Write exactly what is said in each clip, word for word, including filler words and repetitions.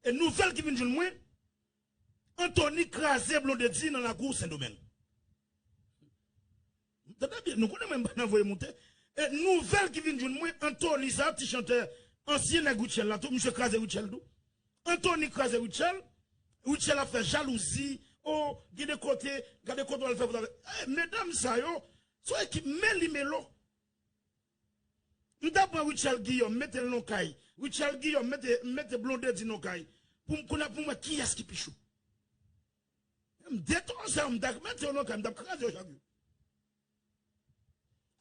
E nouvèl ki vin jwenn mwen, Anthony kraze Blondedy nan lakou Sendomeng. Tande byen, nou konnen mwen m pa nan voye moute. E nouvèl ki vin jwenn mwen, Anthony sa, ti chantè, ansyen nèg Rutshelle la tou, misye kraze Rutshelle tou. Anthony kraze Rutshelle, Rutshelle ap fè jalouzi, o, gen de kote, gade kote w al fè foto avè. E, medam sa yo, se yon ekip meli melo. M ta pran Rutshelle Guillaume, mete l nan kay. Rutshelle Guillaume, mete, mete Blondedy nan kay. Pou m konnen, pou m wè kiyès ki pi cho. M detò sa, m t ap mete yo nan kay, m t ap kraze yo chak jou.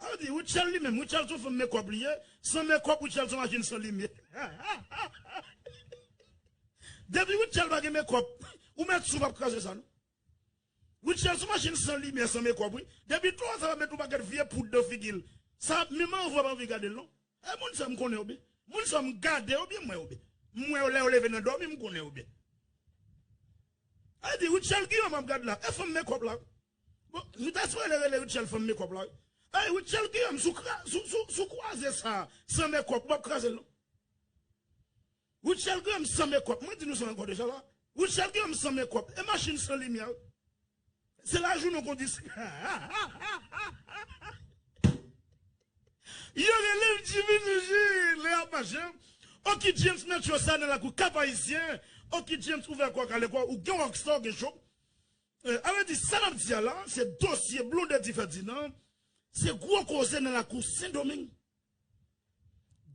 A vle di, Rutshelle li menm, Rutshelle se yon fanm makeup li ye. San makeup, Rutshelle se yon machin san limyè. Depi Rutshelle pa gen makeup, ou mèt sou p ap kraze sa, non. Rutshelle se yon machin san limyè, san makeup, wi. Depi twò sa va met yon pakèt vye poud nan figi l. Sa, menm anvan w pa anvi gade l, non. E moun sa m konnen yo byen. Moun sa m gade yo byen, m wè yo byen. M wè yo lè yo leve nan dòmi, m konnen yo byen. A di, Rutshelle Guillaume ap gad la. E fanm makeup la. Bon, nou ta sipoze rele Rutshelle fanm makeup la, wi. Ey, Rutshelle Guillaume, sou, kra- sou, sou, sou kwaze sa, san makeup, w ap kraze l, non. Rutshelle Guillaume san makeup, mwen di nou sa ankò deja la. Rutshelle Guillaume san makeup, e machin san limyè, wi. Se lajounen w kondisip. Yo rele m Jimmy Tuji, lè y ap mache. Oki James Metro sa nan lakou Kap Ayisyen. Oki James ouvè kò w, kale kò w, ou gen rockstar, ou gen show. Eh, a vle di, sa n ap di a la, se dosye Blondedy Ferdinand, se gwo koze nan lakou Sendomeng.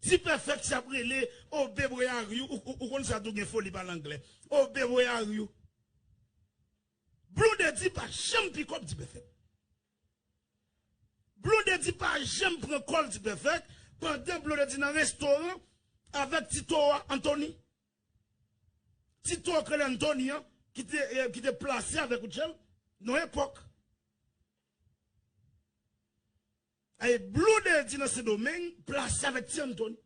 D-Perfect se ap rele, oh babe, where are you? Ou, ou, ou konn sa tou, gen foli pale anglè. Oh babe, where are you? Blondedy pa janm pikòp D-Perfect. Blondedy pa janm pran kòl D-Perfect pandan Blondedy nan restoran avèk Tito a, Anthony. Tito a k rele Anthony an, ki te, eh, ki te plase avèk Rutshelle nan epòk. E Blondedy nan Sendomeng plase avèk Ti Anthony.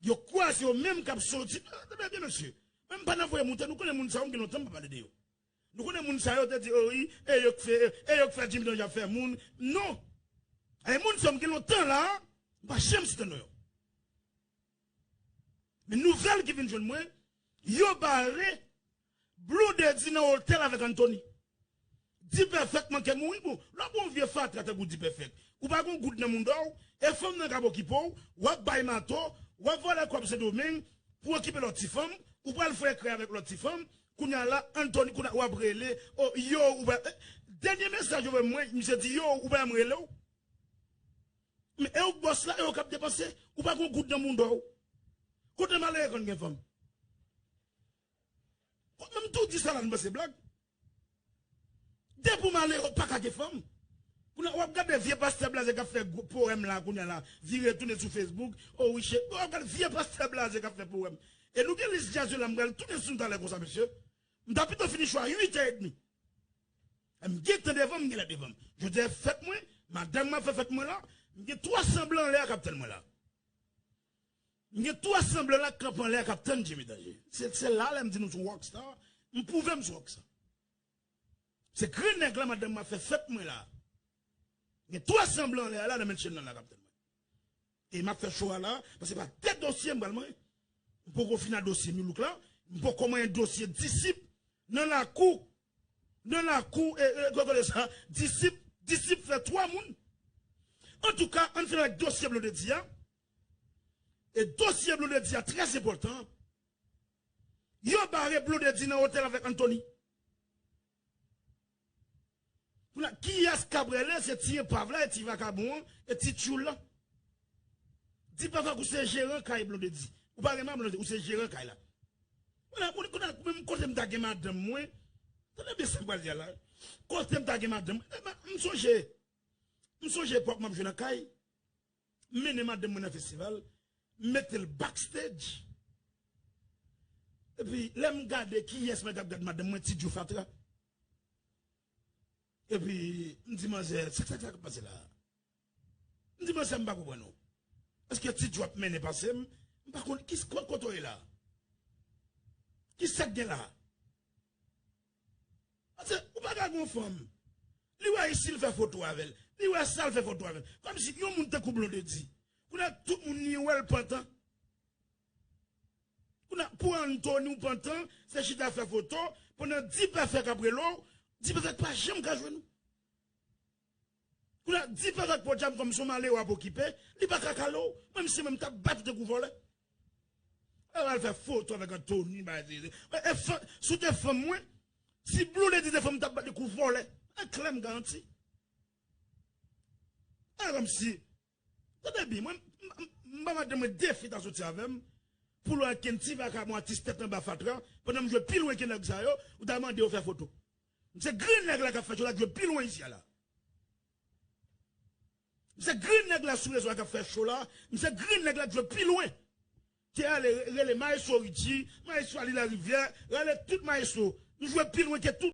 Yo kwaze yo menm k ap soti. Ah, tande byen, mesye. Menm pa nan voye moute, nou konnen moun sa yo, m gen lontan m pa pale de yo. Nou konnen moun sa yo te di, oh wi, e yo k fè, e yo k fè Jimmy Tuji ap fè moun. Non. E moun sa yo, m gen lontan la, m pa janm site non yo. Men nouvèl ki vin jwenn mwen, yo bare Blondedy nan otèl avèk Anthony. D-Perfect manke mouri, bon, lè w gon vye fatra tankou D-Perfect, ou pa gon goud nan mouda w, e fanm nan k ap okipe w, w ap bay mato, w ap vòlè kòb Sendomeng pou okipe lòt ti fanm, ou pral fè krè avèk lòt ti fanm, kounye a la, Anthony, kounye a w ap rele, oh, yo, ou pa, eh, dènye mesaj yo voye mwen, misye di, yo, ou pa janm rele w. Men e ou k bòs la, e ou k ap depanse, ou pa gon goud nan mouda w. Kote malere konn gen fanm? Ou menm tou di sa la, n panse blag. Depi w malere, ou pa ka gen fanm. Kounye a, w ap gade vye pastè blaze k ap fè gwo powèm la, kounye a la, vire tounen sou Facebook, oh wi, che-, w ap gade vye pastè blaze k ap fè powèm. E nou gen lis djaz yo la, m pral tounen sou nou talè konsa, mesye. M ta pito fini cho a uit è edmi. M gen tan devan m, m gen lè devan m. Jodi a fèt mwen, madanm mwen ap fè fèt mwen la, m gen twa san blan anlè a k ap tann mwen la. M gen twa san blan la k kanpe anlè a k ap tann Jimmy Tuji. Se, se la lè m di nou se yon rockstar, m pwouve m se yon rockstar. Se grenn nèg la madanm mwen ap fè fèt mwen la. M gen twa san blan anlè a la nan mention nan la k ap tann mwen. E m ap fè cho a la, paske pa de dosye m pral manyen. M poko fin a dosye New Look la, m poko manyen dosye Disip nan lakou, nan lakou, e, e, kote sa, Disip, Disip fè twa moun. Antouka, ann fini avèk dosye Blondedy a. E dosye Blondedy a trè enpòtan. Yo bare Blondedy nan otèl avèk Anthony. Kounye a, kiyès k ap rele? Se ti enpav la, e ti vakabon an, e ti tchoul la. Di papa k ou se jeran kay Blondedy. Ou pa renmen Blondedy, ou se jeran kay la. Kounye a, kounye a, kounye a, menm kote m ta gen madanm mwen, tande byen sa m pral di a la. Kote m ta gen madanm mwen, e, m sonje, m sonje epòk m ap jwe nan kay. M mennen madanm mwen nan festival, m mete l backstage. Epi, lè m gade kiyès mwen t ap gad madanm mwen, Ti Djou Fatra. Epi, m di manzè, sa, sa, sa k ap pase la? M di manzè, m pa konprann ou. Èske Ti Djou ap mennen pase m? M pa konn ki, ko-, kote w ye la? Ki sa k gen la? Paske ou pa ka gen yon fanm. Li wè isi, l fè foto avè l. Li wè sa, l fè foto avè l. Kòmsi yon moun tankou Blondedy. Kounye a tout moun ni wè l pantan. Kounye a Pran Tony ou Pantan, se chita fè foto, pandan Dipèfèk ap rele w, Dipèfèk pa janm ka jwenn ou. Kounye a, Dipèfèk podyab kòm se yon malere w ap okipe, li pa ka kale w. Mwen, misye menm t ap bat ou tankou vòlè. Al fè foto avèk Anthony, bagay, e, e, si w te fanm mwen, si Blondedy te fanm, m t ap bat li kou vòlè. An klè, m garanti. E kòmsi, tande byen, mwen, m, m, m ba madanm mwen defi ta soti avè m, pou l wè kenn ti vakabon atis tèt anba fatra, pandan m jwe pi lwen ke nèg sa yo, ou ta mande yo fè foto. M se grenn nèg la k ap fè cho la, k jwe pi lwen isi a la. M se grenn nèg la sou rezo a k ap fè cho la, m se grenn nèg la k jwe pi lwen. Te ale re-, rele maestro Richie, maestro Ali Larivière, rele tout maestro. M jwe pi lwen ke tout